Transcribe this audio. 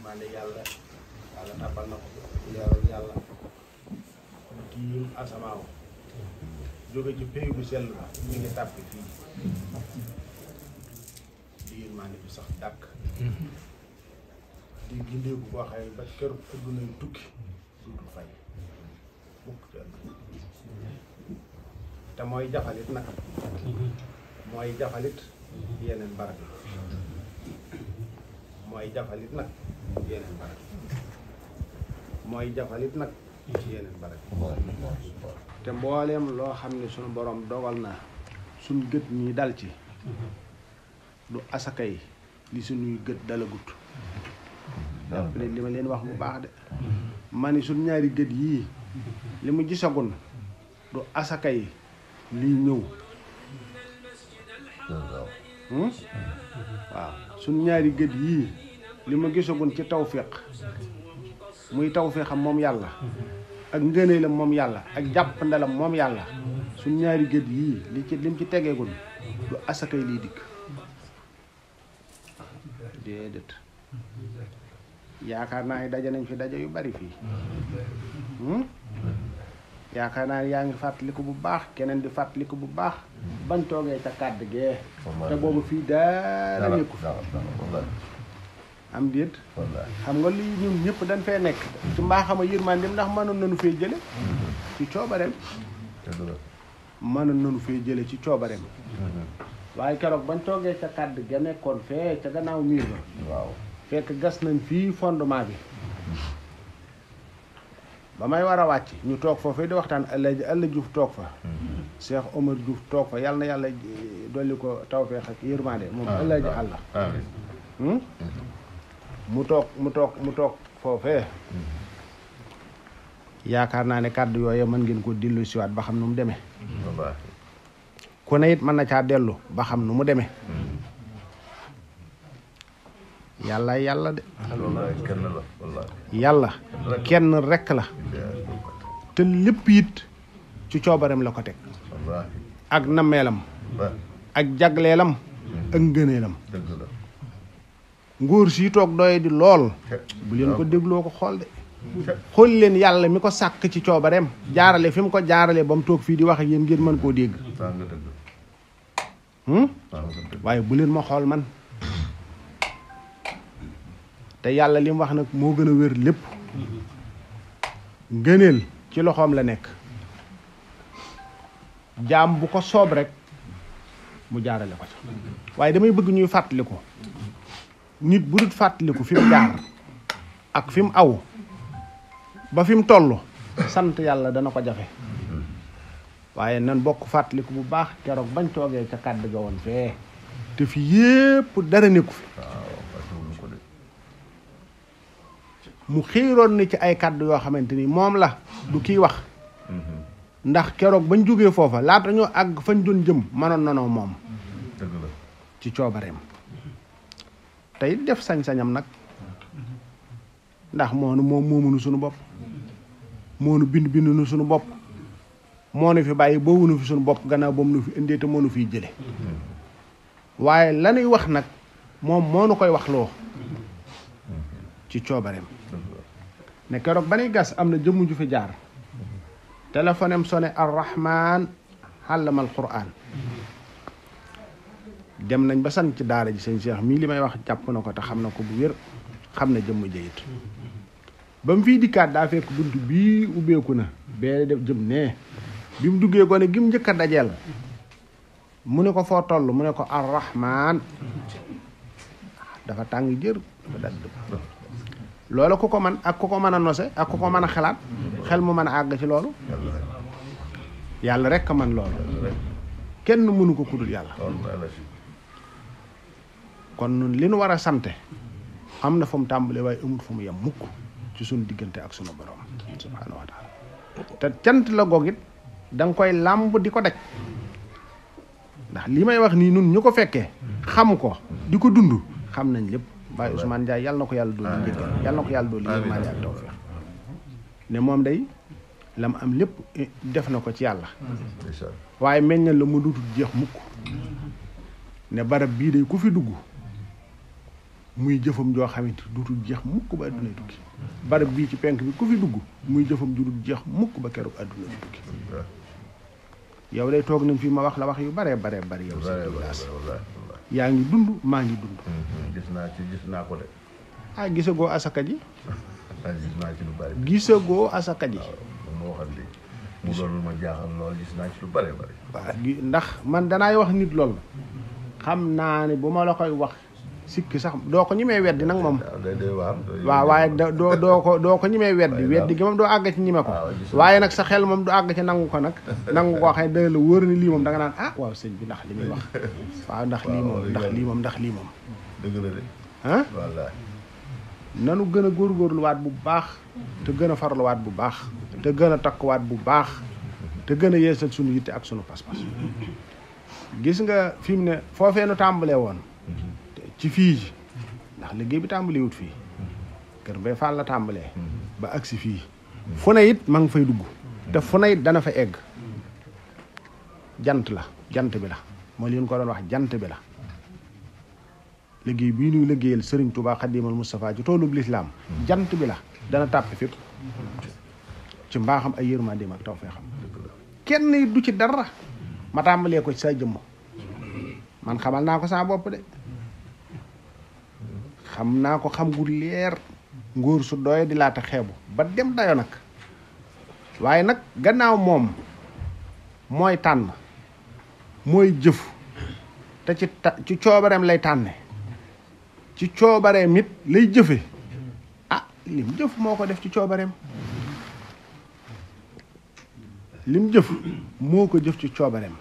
yërmande yàlla tàbbal na ko leeral yàlla tiim asamaaw jóge ci péy bu sell ba mi ngi tàbbi fii di yërmande bi sax dàkk di gindeeku boo xam ne ba kër adduna yu tukki duutul fay mukk te mooy jafalit nag mooy jafalit yeneen barab yi mooy jafalit nag yeneen barab mooy jafalit nag yeneen barab te mbooleem loo xam ne sunu borom dogal na suñ gët ñi dal ci du asakay li suñuy gët dalagut jàpp ne li ma leen wax bu baax de ma ni suñ ñaari gët yii li mu gisagun du asakay lii ñëw waaw suñ ñaari gët yii li ma gisagun ci tawfiq muy tawfiqam moom yàlla ak ngëneelam moom yàlla ak jàppandalam moom yàlla suñ ñaari gët yii lim ci tegeegun du asakay liy dikk déedéet yaakaar naa ni daje nañ fi daje yu bari fii yaakaar naa ni yaa ngi fàttaliku bu baax keneen di fàttaliku bu baax bañ toogee ca kàdd gee te boobu fii dara nekku fi am déet xam nga lii ñun ñëpp dañ fee nekk ci mbaaxama yërmandeem ndax mënoon nañu fee jële ci coobareem mënoon nañu fee jële ci coobareem waaye keroog bañ toogee ca kàdd ga nekkoon fee ca gannaaw miir ba waaw fekk gas nañ fii fondement bi ba may war a wàcc ñu toog foofee di waxtaan Alla Diouf toog fa Cheikh Omar Diouf toog fa yàlla na yàlla dolli ko tawfeex ak yërmande moom Alla ji àlla mu toog foofee yaakaar naa ne kàddu yooyu mën ngeen ko dellu siwaat ba xam nu mu demee ku ne it mën na caa dellu ba xam nu mu demee yàlla yàlla de yàlla kenn rekk la te lépp it ci coobareem la ko teg ak nammeelam ak jagleelam ak ngëneelam ngóor si toog doye di lool bu leen ko dégloo ko xool de xool leen yàlla mi ko sàkk ci coobareem jaarale fi mu ko jaarale ba mu toog fii di wax ak yéen ngeen mën koo dégg waaye bu leen ma xool man te yàlla li mu wax nag moo gën a wér lépp ngëneel ci loxoom la nekk jaam bu ko soob rek mu jaarale ko ci waaye damay bëgg ñuy fàttaliku nit bu dul fàttaliku fi mu jaar ak fi mu aw ba fi mu toll sant yàlla dana ko jafe waaye nan bokk fàttaliku bu baax keroog bañ toogee ca kàdd ga woon fee te fi yépp dara nekku fi mu xiiroon ni ci ay kàddu yoo xamante ni moom la du kiy wax ndax keroog bañ jógee foofa laata ñoo àgg fañ doon jëm mënoon nanoo moom ci coobareem tey def sañ-sañam nag ndax moonu moom moomunu suñu bopp moonu bind nu suñu bopp moonu fi bàyyi boobu nu fi suñu bopp gannaaw boobu nu fi indee te moonu fiy jële waaye lanuy wax nag moom moonu koy wax loo ci coobareem ne keroog ba nuy gas am na jëmm ju fi jaar téléphone am sonné arrahman xàllamal quraan dem nañ ba san ci daara ji sëñ Cheikh mii li may wax jàpp na ko te xam na ko bu wér xam na jëmm jëyit ba mu fiy dikkaat daa fekk bunt bii ubbeeku na bee def jëm nee bi mu duggee gone gi mu njëkk a dajeel mu ne ko foo toll mu ne ko arrahman dafa tàng jër dafa dal dëpp loolu ku ko man ak ku ko mën a nose ak ku ko mën a xalaat xel mu mën a àgg ci loolu yàlla rek man loolu kenn mënu ko kudul yàlla kon nun li nu war a sante am na fu mu tàmbalee waaye amul fu mu yem mukk ci sunu diggante ak sunu borom subhaanahu wa taala te cant la goog it da nga koy làmb di ko daj ndax li may wax nii nun ñu ko fekkee xam ko di ko dund xam nañ lépp Baye Ousmane Ndiaye yàlla na ko yàlla doolu njëkkal yàlla na ko yàlla doolu yërmande ak tawfiq ne moom day lam am lépp def na ko ci yàlla waaye meññal la mu dutul jeex mukk ne barab bii day ku fi dugg muy jëfam joo xamante duutul jeex mukk ba adduna tukki barab bii ci penk bi ku fi dugg muy jëfam ju dul jeex mukk ba keroog adduna fi tukki yow day toog nañ fii ma wax la wax yu bare yow yaa ngi dund maa ngi dund gis naa ko de gisagoo asaka ji gis naa ci lu bari gisagoo asaka ji moo waxal li mu doon lu ma jaaxal lool gis naa ci lu bari waaw ndax man danaay wax nit lool xam naa ne bu ma la koy wax sikki sax doo ko ñimee weddi nag moom waaw waaye doo ko ñimee weddi gi moom doo àgg ci ñime ko waaye nag sa xel moom du àgg ci nangu ko nag nangu koo xam ne dana la wóor ni lii moom da nga naan waaw sëñ bi ndax li muy wax waaw ndax lii moom dëgg la de wallaay nanu gën a góorgóorluwaat bu baax te gën a farluwaat bu baax te gën a takkuwaat bu baax te gën a yeesal sunu yitte ak sunu pas-pas gis nga fi mu ne foofee nu tàmbalee woon ci fii ndax liggéey bi tàmbalee wut fii kër Mbay Fall la tàmbalee ba agsi fii fu ne it ma ngi fay dugg te fu ne it dana fa egg jant bi la moo leen ko doon wax jant bi la liggéey bii ñuy liggéeyal Serigne Touba Xadimal Moustapha ci toolub lislaam jant bi la dana tàppe fépp ci mbaaxam ay yërmandeem ak tawfeexam kenn it du ci dara ma tàmbalee ko ci sa jëmm man xamal naa ko saa bopp de xam naa ko xam gu leer nguur su doy di laata xeebu ba dem dayo nag waaye nag gannaaw moom mooy tànn mooy jëf te ci coobareem lay tànne ci coobareem it lay jëfe lim jëf moo ko def ci coobareem lim jëf moo ko jëf ci coobareem